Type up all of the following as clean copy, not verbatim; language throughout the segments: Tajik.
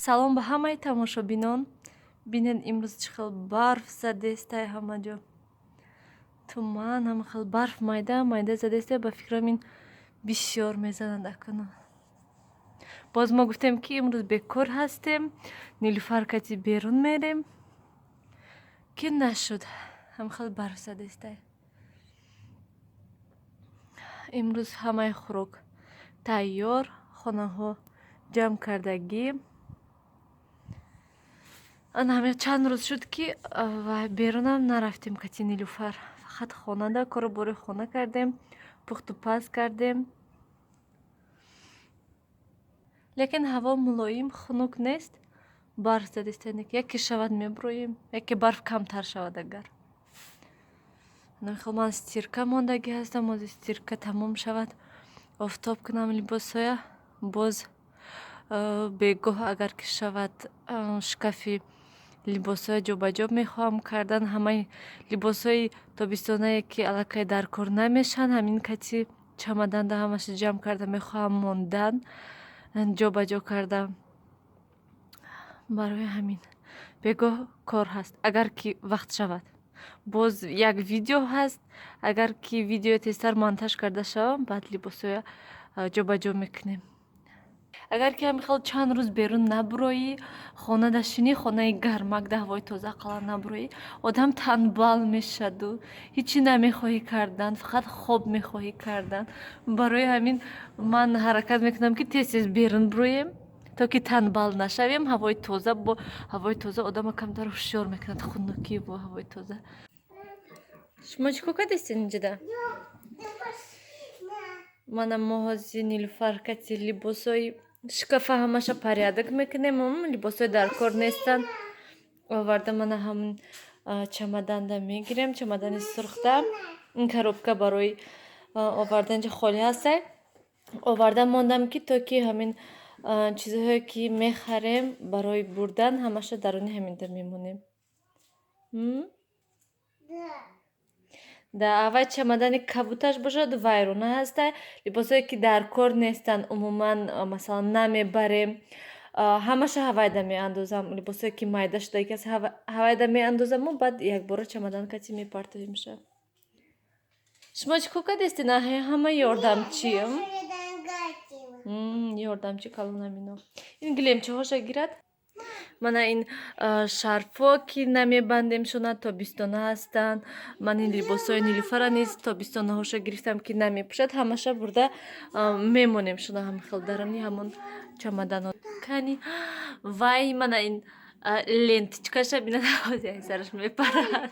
Салом ба ҳамаи тамошобинон. Бинед, имрӯз чӣ хел барф задестай ҳама ҷо. Туман, ҳама хел барф майда майда задестай. Ба фикрам, ин бисёр мезанад акуну. Боз мо гуфтем, ки имрӯз бекор ҳастем, Нилуфар кати берун мерем, ки нашуд, ҳама хел барф задестай. Имрӯз ҳамаи хӯрок тайёр, хонаҳо ҷамъ кардагӣ. Ана ҳамин чанд рӯз шуд, ки ва берунам нарафтем кати Нилуфар, фақат хонада кору бори хона кардем, пухту паз кардем. Лекин ҳаво мулоим, хунук нест, барф задистан. Яке шавад, мебуроем, яке барф камтар шавад. Агар хел ман стирка мондагӣ ҳастам, ози стирка тамом шавад, офтоб кунам либосҳоя. Боз бегоҳ, агар ки шавад, шкафи либосҳоя ҷобаҷо мехоҳам кардан. Ҳамаи либосҳои тобистонае, ки аллакай дар кор намешаванд, ҳамин кати чамаданда ҳамаша ҷамъ карда мехоҳам мондан, ҷобаҷо карда. Барои ҳамин бегоҳ кор ҳаст, агар ки вақт шавад. Боз як видео ҳаст, агар ки видео тезтар монтаж карда шавам, баъд либосҳоя ҷобаҷо мекунем. Агар ки ҳамин хел чанд рӯз берун набуроӣ, хонада шинӣ, хонаи гармакда, ҳавои тоза ақаллан набуроӣ, одам танбал мешаду ҳичи намехоҳӣ кардан, фақат хоб мехоҳӣ кардан. Барои ҳамин ман ҳаракат мекунам, ки тез тез берун буроем, то ки танбал нашавем. Ҳавои тоза, бо ҳавои тоза одама камтар ҳушёр мекунад, хунукӣ бо ҳавои тоза. Шумо чӣ кор кардастед инҷода? Мана, мо ҳози Нилуфар кати либосҳои шкафа ҳамаша порядок мекунем. Либосҳои дар кор нестанд, оварда, мана ҳамн чамаданда мегирем, чамадани сурхда. Ин коробка барои оварда инҷа холӣ ҳастай. Оварда мондам, ки то ки ҳамин чизҳое, ки мехарем барои бурдан, ҳамаша даруни ҳаминда мемонем. Да аввал чамадани кабуташ бошад, вайрона ҳастай. Либосҳое, ки дар кор нестанд, умуман, масалан, намебарем, ҳамаша ҳавайда меандозам. Либосҳое, ки майда шудаги аст, ҳавайда меандозаму баъд якбора чамадан кати мепартоемша. Шумо чӣ кор кардастед? Ҳама ёрдамчи, ёрдамчи калонамино. Ин гилемчаҳоша гирад. Мана ин шарфҳо, ки намебандем шона, тобистона ҳастанд. Ман ин либосҳои Нилуфара низ тобистонаҳоша гирифтам, ки намепӯшад. Ҳамаша бурда мемонем шона ҳамахел даруни ҳамон чамаданҳо. Кани, вай, мана ин ленточкаша бинад, сараш мепарад.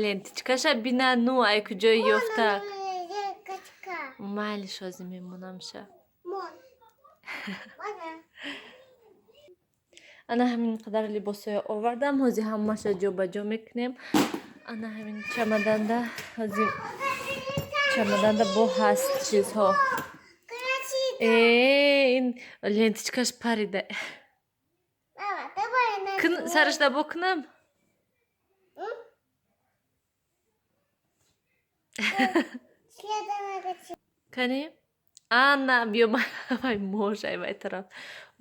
Ленточкаша бина, ну ай куҷои ёфта. Майли, шози мемонамша. Ана ҳамин қадар либосҳоя овардам, ҳози ҳамаша ҷобаҷо мекунем. Ана ҳамин чамаданда, ҳози чамаданда бо ҳаст чизҳо. Э, ин ленточкаш парида. Сарашда бо кунам. Кани, ана биё, вай мошай, вай тараф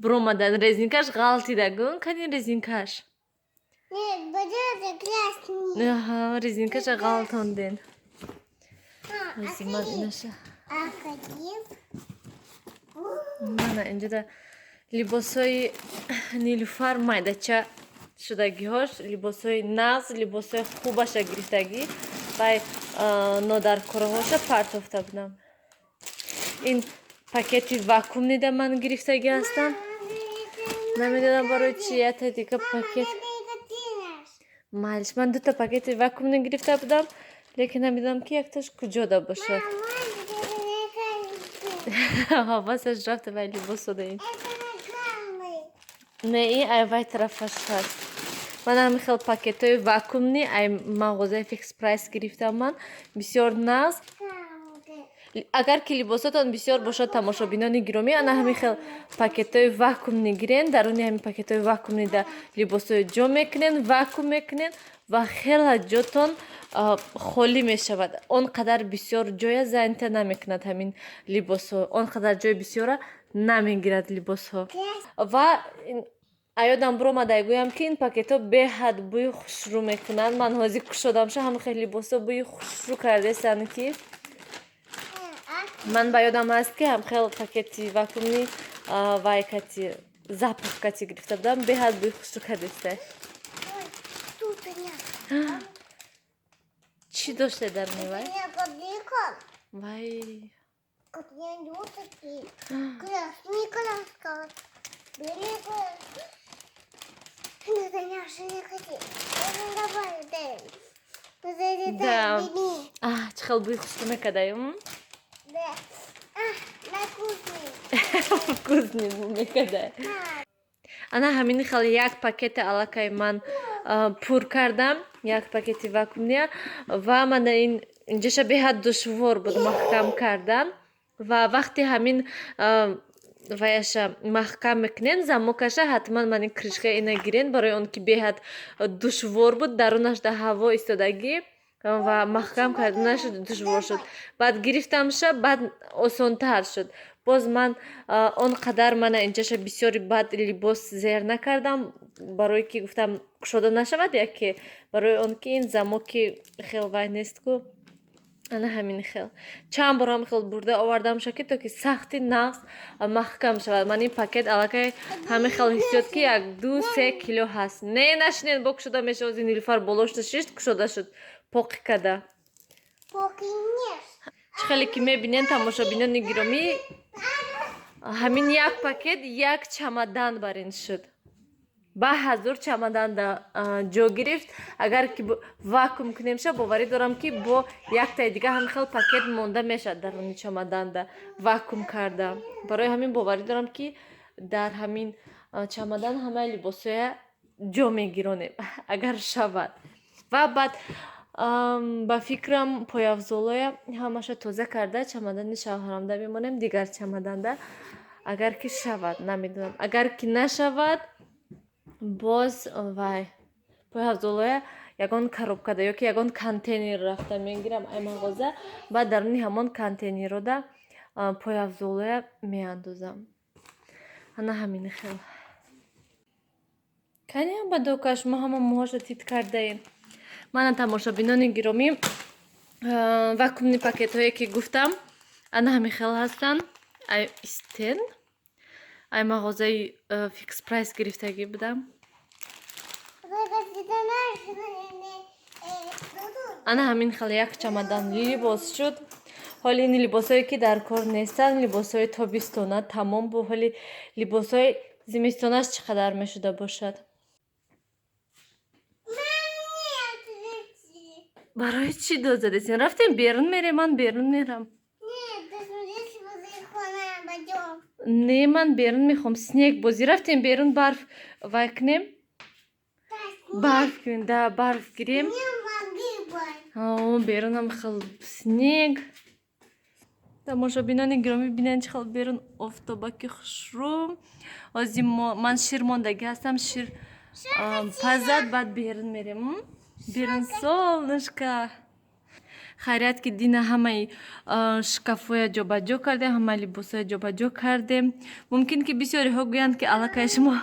буромадан, резинкаш ғалтида гун. Кани резинкаш? Резинкаша ғалтонден. Ҳози ман инаша, мана инҷода либосҳои Нилуфар майдача шудагиҳош, либосҳои нағз, либосҳои хубаша гирифтагӣ, вай нодаркораҳоша партофта будам. Ин пакети вакуумнида ман гирифтагӣ ҳастам, намедонам барои чи. Ята дига пакет майлиш. Ман дута пакети вакуумни гирифта будам, лекин намедонам, ки якташ куҷода бошад. Ҳавасаш рафта вай либосо даин. Не, ин ай вай тарафаш ҳаст. Ман ҳамин хел пакетҳои вакуумни ай мағозаи Фикс Прайс гирифтам ман, бисёр нағз. Агар ки либосотон бисёр бошад, тамошобинони гиромӣ, ана ҳамин хел пакетҳои вакуумӣ гирен, даруни ҳамин пакетҳои вакуумида либосҳои ҷо мекунен, вакуум мекунен ва хела ҷотон холӣ мешавад. Он қадар бисёр ҷоя занята намекунад ҳамин либосҳо, он қадар ҷои бисёра намегирад либосҳо. Ва аёдам биромада гӯям, ки ин пакетҳо беҳад бӯи хушрӯ мекунанд. Ман ҳозир кушодамша, ҳама хел либосҳо бӯи хушрӯ кардесанд, ки ман ба ёдам аст, ки ҳамхел пакети вакуумӣ вай кати, запах кати гирифта будам, беҳад бӯи хушрӯ кардеста. Ой, тут нет. Чӣ доште дар вай? Меня клубника. Вай. Как я такие. Красный краска. Бери. Это наши не хотим. Давай, дай. Да. А, чӣ хел бӯи хушрӯ мекардаем? Да. А, на вкусный. Вкусный бӯ мекардай. Ана ҳамин хел як пакети аллакай ман пур кардам, як пакети вакуумия. Ва мана ин инҷаша беҳад душвор буд маҳкам кардан. Ва вақти ҳамин ваяша маҳкам мекунен, замокаша, ҳатман ман ин крышка ина гирен, барои он ки беҳад душвор буд, дарунаш да ҳаво истодагӣ ва маҳкам карданаш душвор шуд. Баъд гирифтамша, баъд осонтар шуд. Боз ман он қадар мана инҷаша бисёри бад либос зер накардам, барое ки гуфтам, кушода нашавад яке, барои он ки ин замоки хел вай нест ку. Ана ҳамин хел чанд бор ҳам хел бурда овардамша, ки то ки сахти нағз маҳкам шавад. Ман ин пакет аллакай ҳамин хел ҳиссиёт, ки 1-2-3 кило ҳаст. Не, нашинед, бо кушода мешавад. Нилуфар болошта шишт, кушода шуд, поқи када. Чӣ хеле ки мебинен, тамошобинони гиромӣ, ҳамин як пакет як чамадан бар ин шуд, ба ҳазур чамаданда ҷо гирифт. Агар ки вакуум кунемша, боварӣ дорам, ки бо яктаи дига ҳамин хел пакет монда мешавад даруни чамаданда вакуум карда. Барои ҳамин боварӣ дорам, ки дар ҳамин чамадан ҳамаи либосҳоя ҷо мегиронем, агар шавад. Ва баъд, ба фикрам, пойафзолоя ҳамаша тоза карда, чамадани шавҳарамда мемонем, дигар чамаданда, агар ки шавад, намедонам. Агар ки нашавад, боз вай пойафзолоя ягон коробкада ё ки ягон контейнер рафта мегирам ай мағоза, баъд даруни ҳамон контейнерода пойафзолоя меандозам. Ана ҳамин хел. Кани бадока, шумо ҳама мӯҳошо тит кардаем. Мана, тамошобинони гиромӣ, вакуумный пакетҳое, ки гуфтам, ана ҳамин хел ҳастанд. Ай истен, ай мағозаи Фикс Прайс гирифтагӣ будам. Ана ҳамин хел як чамадан либос шуд. Ҳоли ин либосҳое, ки дар кор нестанд, либосҳои тобистона тамом бу. Ҳоли либосҳои зимистонаш чӣ қадар мешуда бошад? Барои чӣ дод задесин? Рафтем, берун мерем, ман берун мерам. Не, ман берун мехоҳам снег бозӣ. Рафтем берун, барф вай кунем, барф кунем, да, барф гирем. Берунам хел снег. Тамошобинони гиромӣ, бинед, чӣ хел берун офтобаки хушрӯ. Ҳозир ман шир мондагӣ ҳастам, шир пазад, баъд берун мерем. Берун солнышко. Хайрият, ки дина ҳамаи шкафҳоя ҷобаҷо кардем, ҳамаи либосҳоя ҷобаҷо кардем. Мумкин, ки бисёриҳо гӯянд, ки аллакай шумо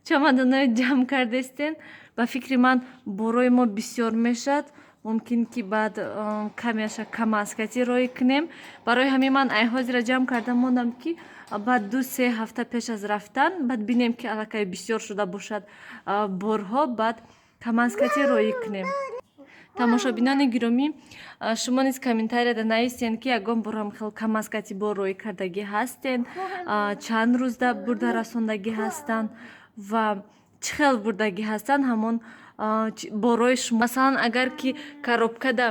чамадонҳои ҷамъ кардестен. Ба фикри ман, борои мо бисёр мешавад, мумкин, ки баъд камеаша камазкати роҳӣ кунем. Барои ҳамин ман ай ҳозира ҷамъ карда мондам, ки баъд 2-3 ҳафта пеш аз рафтан, баъд бинем, ки аллакай бисёр шуда бошад борҳо, баъд камазкати роҳӣ кунем. Тамошобинони гиромӣ, шумо низ комментарияда нависен, ки ягон бор ҳам хел камазкати бор роҳӣ кардагӣ ҳастен, чанд рӯзда бурда расондагӣ ҳастанд ва чӣ хел бурдагӣ ҳастанд ҳамон борои шумо. Масалан, агар ки коробкада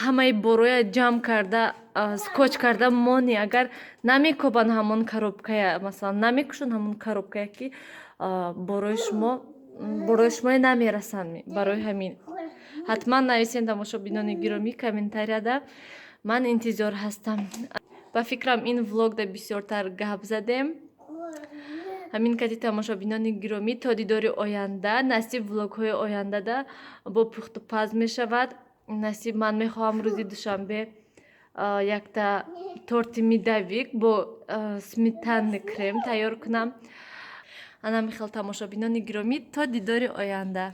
ҳамаи бороя ҷамъ карда, скотч карда мони, агар намекобанд ҳамон коробкая, масалан, намекушанд ҳамон коробкая, ки борои шумоя намерасанд. Барои ҳамин ҳатман нависен, тамошобинони гиромӣ, комментарияда. Ман интизор ҳастам. Ба фикрам, ин влогда бисёртар гап задем. Ҳамин кати, тамошобинони гиромӣ, то дидори оянда. Насиб, влогҳои ояндада бо пухтупаз мешавад. Насиб, ман мехоҳам рӯзи душанбе якта торти медовик бо сметанный крем тайёр кунам. Ана михел, тамошобинони гиромӣ, то дидори оянда.